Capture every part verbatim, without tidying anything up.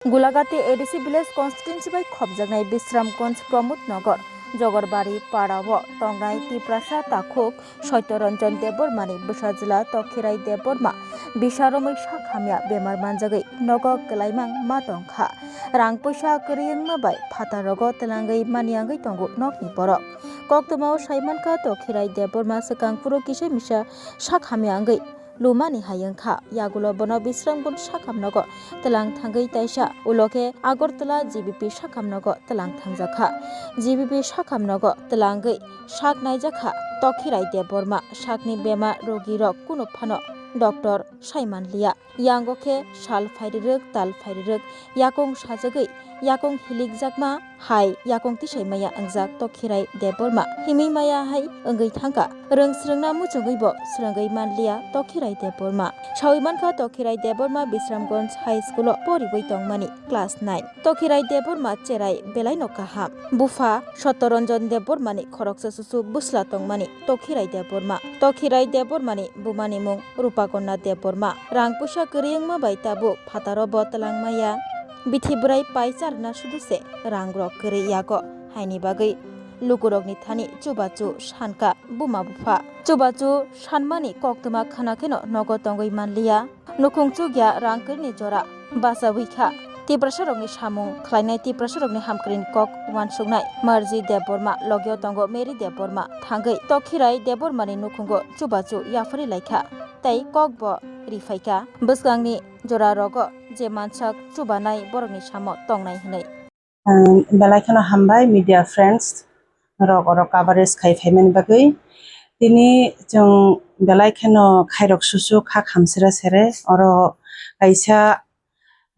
Gulagati A D C Village Constituency bai khopjaknai Bisramganj Pramod Nagar Jogorbari para o tongnai Tiprasa takhuk Satyaranjan Debbarmani bwsajwla Tokhirai Debbarma bisa romwi sak hamya bemar manjagwi nogo kwlaimang ma tongkha. Rang puisa kwrwi wngma bai phatar rogo twlangwi mani wngwi tongo nokni borok. Koktwmao saimankha Tokhirai Debbarma swkang phuru kisa misa sak hamya wngwi lumani hai wngkha. Yagulo bono Bisramganj sakhamnogo twlang thangwi taisa, ulo khe Agartala G B P sakhamnogo twlang thangjakha. G B P sakhamnogo twlangwi sak naijakha Tokhirai Debbarma. Sakni bema rogirok kunu phano doctor saimanliya. Yango khe sal phairirwk, tal phairirwk, yakung sajagwi yakung hilikjakma hai yakung tisai maya wngjak Tokhirai Debbarma. Himwi maya hai wngwi thangkha. Rwng swrwngna muchungwi bo swrwngwi manliya Tokhirai Debbarma. Sawi mankha Tokhirai Debbarma Bisramganj High School o poriwi tongmani class nine. Tokhirai Debbarma cherai belaino kaham. Bupha Satyaranjan Debbarmani khoroksa susu bwsla tongmani Tokhirai Debbarma. Tokhirai Debbarmani bumani mung Rupakonna Debbarma. Rang puisa kwrwi wngma bai tabuk phataro bo twlang maya. Bithi bwrai pai charwna sudu se rang rok kwrwi yago, haini bagwi lukurokni thani chubachu sankha buma bupha. Chubachu sanmani koktwma khna kheno nogo tongwi manliya. Nukhung chukya rang kwrwini jora bachawi kha. Tiprasarokni samung khlainai Tiprasarokni hamkrini kok uansuknai Marji Debbarma, logio tongo Mary Debbarma. Thangwi Tokhirai Debbarmani nukhungo chubachu yaphari laikha tei kok bo riphaikha. Bwskangni jorarogo je mansak chubanai borokni samo tongnai hwnwi. Ang belai kheno hambai media friends rok oro coverage khai phaimani bagwi. Tini chwng belai kheno khairok susu kha khamsira sere oro kaisa,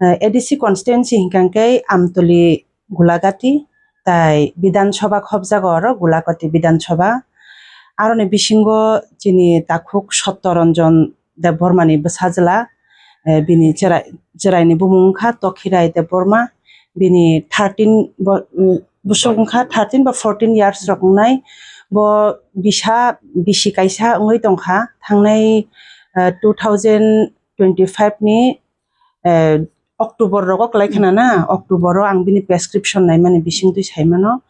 eh, A D C constituency hinkha khe Amtoli Gulagati tai Bidhan Sabha khopjago oro Gulagati Bidhan Sabha. Aroni bisingo chini takhuk Satyaranjan Debbarmani bwsajwla, eh, bini cherai, cheraini bumung wngkha Tokhirai Debbarma, bini thirteen bo-, mm, bwswk wngkha thirteen ba fourteen years rok wngnai. Bo bisa bisi kaisa wngwi tongkha thangnai, eh, two thousand twenty-five ni, eh, October rogo kwlai khna na, October o ang bini prescription naimani bisingtwi saimano.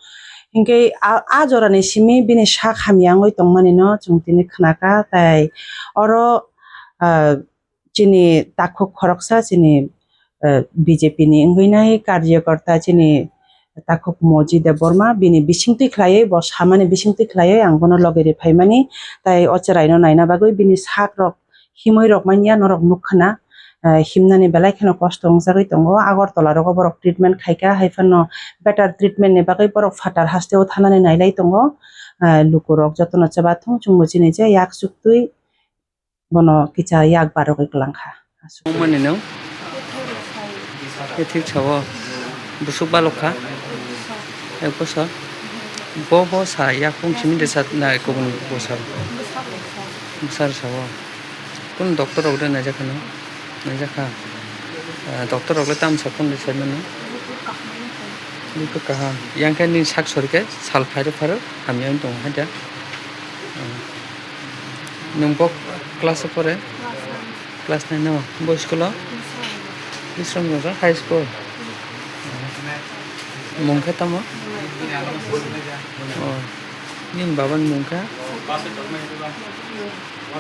Hinkhe a, a jorani simi bini sak hamya wngwi tongmani no chwng tini khnakha, tai oro, ah, chini takhuk khoroksa chini, ah, B J P ni wngwi nai karyakarta chini takhuk Moji Debbarma bini bisingtwi khlaiwi bo samani bisingtwi khlaiwi ang bono logi ri phaimani, tai o chwraino naina bagwi bini sak rok himwi rok manya norok nukha na, eh, himnani belai kheno kosto wngjagwi tongo. Agartala rogo borok treatment khaikha, hai phano better treatment ni bagwi borok phatar hasteo thanani nailai tongo. Eh, lukurok jotono chwbathung chwngbo chini je yak chuktwi bono kicha yak barogwi kwlangkha. Mani no? Khe thik sao. Busuk balok kha? Ek bosor? Bo, bo sa yak pung simi de sat na kubun bosor? Bwsar sao. Kun doctor rok de naijak khano? Naijak kha. Ah, doctor rok le tam sa kun de sai mano? Bukuk kaham. Yang khe ni sak sori khe sal phairu phairu hamya wng tongo hai da. Ah. Nwng bo class o pore? Class nine o. Bo school o? Bisramganj High School. Mung khe tamo? Oh. Nini baba ni mung khe?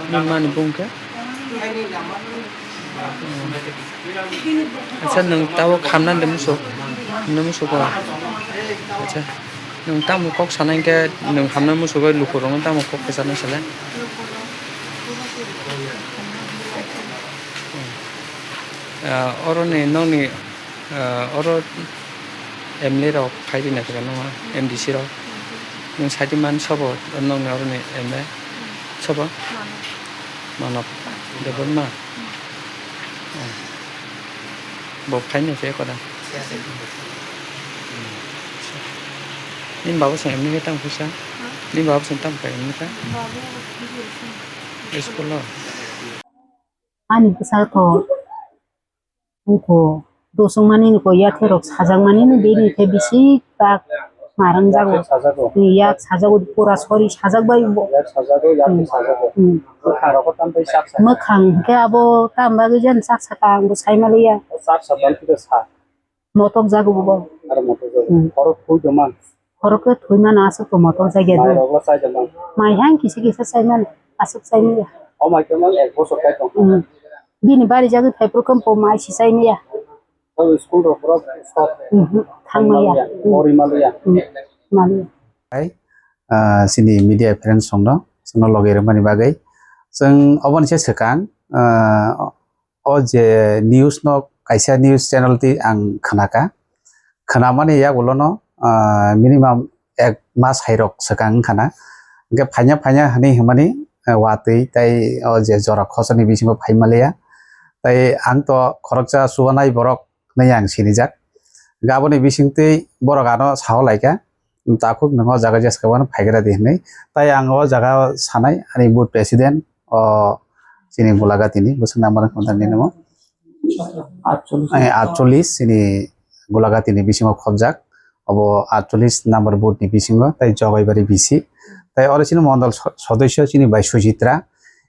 Nini ma ni bung khe? Oh. Acha, nwng tabuk hamna de musuk? Hamna musuk o? Acha. Nwng tamo kok sana hinkhe nwng hamna musugo lukurokno tamo kok kwchana sale? Ah, oroni nokni, ah, oro M L A rok phai rina khe nangma, M D C rok. Nwng saidi man sobo nokni oroni M L A? Sobo? Manok Debbarma? Oh. Bo phaina phi koda. Nini baba song emni khe tamo kisa? Nini baba song tamo kha emni kha? School o? Ani bwsa to, ungko dosong mani ni ko yathe rok sajak mani ni bini khe bisi tak. Marang jago. Yak sajago. Yak sajago, pura sori sajak bai bo. Yak sajago, yak Hmm. sajago. Hmm. Mwkhang rok tam bai sak sak. Mwkhang khe abo tam bagwi jan sak saka ang bo sai maliya. Sak sak ban khe sa. Motok jago bo. Aro motok jago. Hmm. Oro thwi tongma. Oro khe thwi mano aswk to motok jagya do. Mai rok bo chai tongma. Mai hang kisa kisa chai mano, aswk chai manya. O mai tongma ek bosor kai tong. Hmm. Bini bari jagwi phai phuru khe po mai si chai manya. O school rok borok stop. Mhm. Thang manya. Maliya. Hmm. Mori maliya. Hmm. Maliya. Hai, ah, chini media friends rokno, chwngno logi rwmani bagwi. Chwng oboni se swkang, ah, o je news no kaisa news channel twi ang khnaka. Khnamani yagulono, ah, minimum ek mas hairok swkang wngkhana. Hwnkhe phainya phainya hwnwi hwnmani, ah, watwi tei o je jora khosoni bisingo phaimaliya. Tei ang to khoroksa chubanai borok hwnwi ang sinijak. Hwnkhe aboni bisingtwi borok ano sao laikha, "Takhuk nwng o jaga jeska phano phaigra di," hwnwi. Tai ang o jaga o sanai ani booth president, o chini Gulagatini, bwswk number wngkha nini namo? Atchollish. Ai, atchollish, chini Gulagatini bisingo khobjak. Obo atchollish number booth ni bisingo, tai Jogaibari B C. Tai oro chini mondol so-, sodosyo chini bai Sujitra.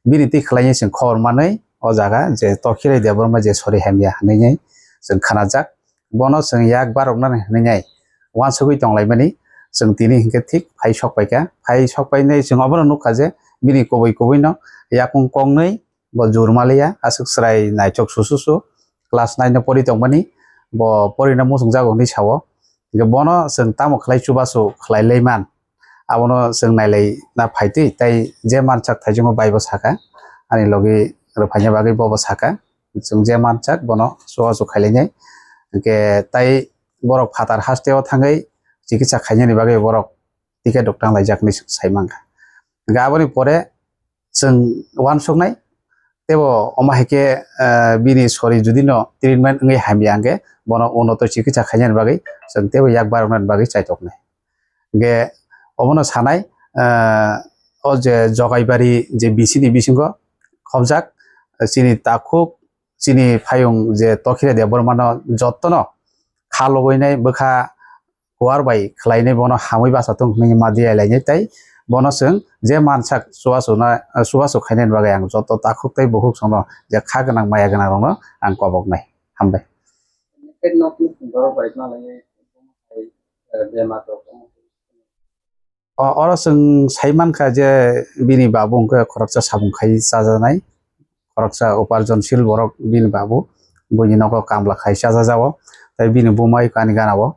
Bini twi khlainai chwng khobor manwi o jaga je Tokhirai Debbarma je sori hamya hwnwi chwng khnajak. Bono chwng yak baroknani hwnwi nai uansugwi tonglaimani chwng tini hinkhe thik phai sok paikha. Phai sok painai chwng obono nukha je bini kubui kubuino yakung kongnwi bo jur maliya, aswk chwrai naithok sususu class nine no pori tongmani, bo porina muchungjago hwnwi sao. Hwnkhe bono chwng tamo khlai chubachu khlai laiman, abono chwng nailai na phaitwi, tai je mansak thaichungo baibo saka, ani logi rwphaina bagwi bobo saka, chwng je mansak bono chubachu khailainai. Hwnkhe tai borok phatar hasteo thangwi chikitsa khainani bagwi borok ticket rok tang laijak hinwi sai mankha. Hwnkhe aboni pore chwng uansuknai, teibo omo hai khe, ah, bini sori judino treatment wngwi hamya hwnkhe bono unoto chikitsa khainani bagwi chwng teibo yak baroknani bagwi chaitoknai. Hwnkhe obono sanai, ah, o je Jogaibari je B C ni bisingo khobjak, chini takhuk, chini phayung je Tokhirai Debbarmano jotono kha lobwinai bwkha kuar bai khlainai bono hamwi bacha tong hwnwi ma diya lainai tei bono chwng je mansak chubachu na, chubachu khainani bagwi ang joto takhuk tei bukhuk songno je kha gwnang maya gwnang rokno ang koboknai. Hambai. O, oro chwng sai mankha je bini babu hwnkhe khoroksa samung khai chajaknai. Khoroksa uparjonshil borok bini babu, buini nogo kamla khai chajajago, tei bini buma eko ani ganao.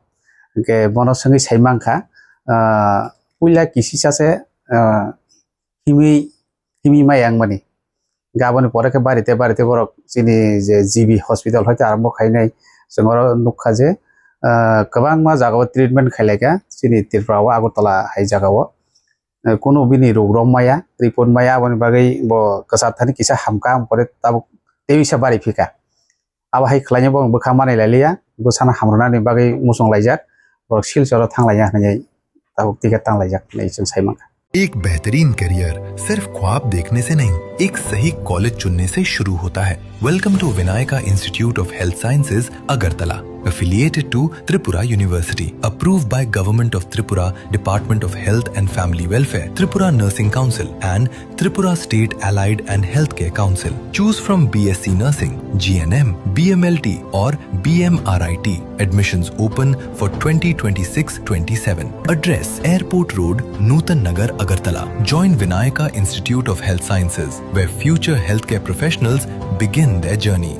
Hwnkhe bono swngwi sai mankha, ah, puila kisisa se, ah, himwi, himwi maya wngmani. Hwnkhe aboni pore khe barite barite borok chini je G B hospital hoite arambo khainai, chwng oro nukha je, ah, kwbangma jagao treatment khailaikha chini Tripura o Agartala hai jagao. Eh, kunu bini ruk rok maya, report maya, aboni bagwi bo kwchar thani kisa hamkha, ang pore tabuk tei bisa bari phika. Abo hai khlaina bo bwkha manwi lai liya, bwsano hamrwnani bagwi muchung laijak, borok Silcharo thang laiya hwnwi tabuk ticket tang laijak hwnwi chwng sai mankha. एक बेहतरीन करियर सिर्फ ख्वाब देखने से नहीं, एक सही कॉलेज चुनने से शुरू होता है। Welcome to Vinayaka Institute of Health Sciences, Agartala, affiliated to Tripura University, approved by Government of Tripura, Department of Health and Family Welfare, Tripura Nursing Council and Tripura State Allied and Healthcare Council. Choose from B S C Nursing, G N M, B M L T or B M R I T. Admissions open for twenty twenty-six twenty-seven. Address: Airport Road, Nutan Nagar, Agartala. Join Vinayaka Institute of Health Sciences, where future healthcare professionals begin their journey.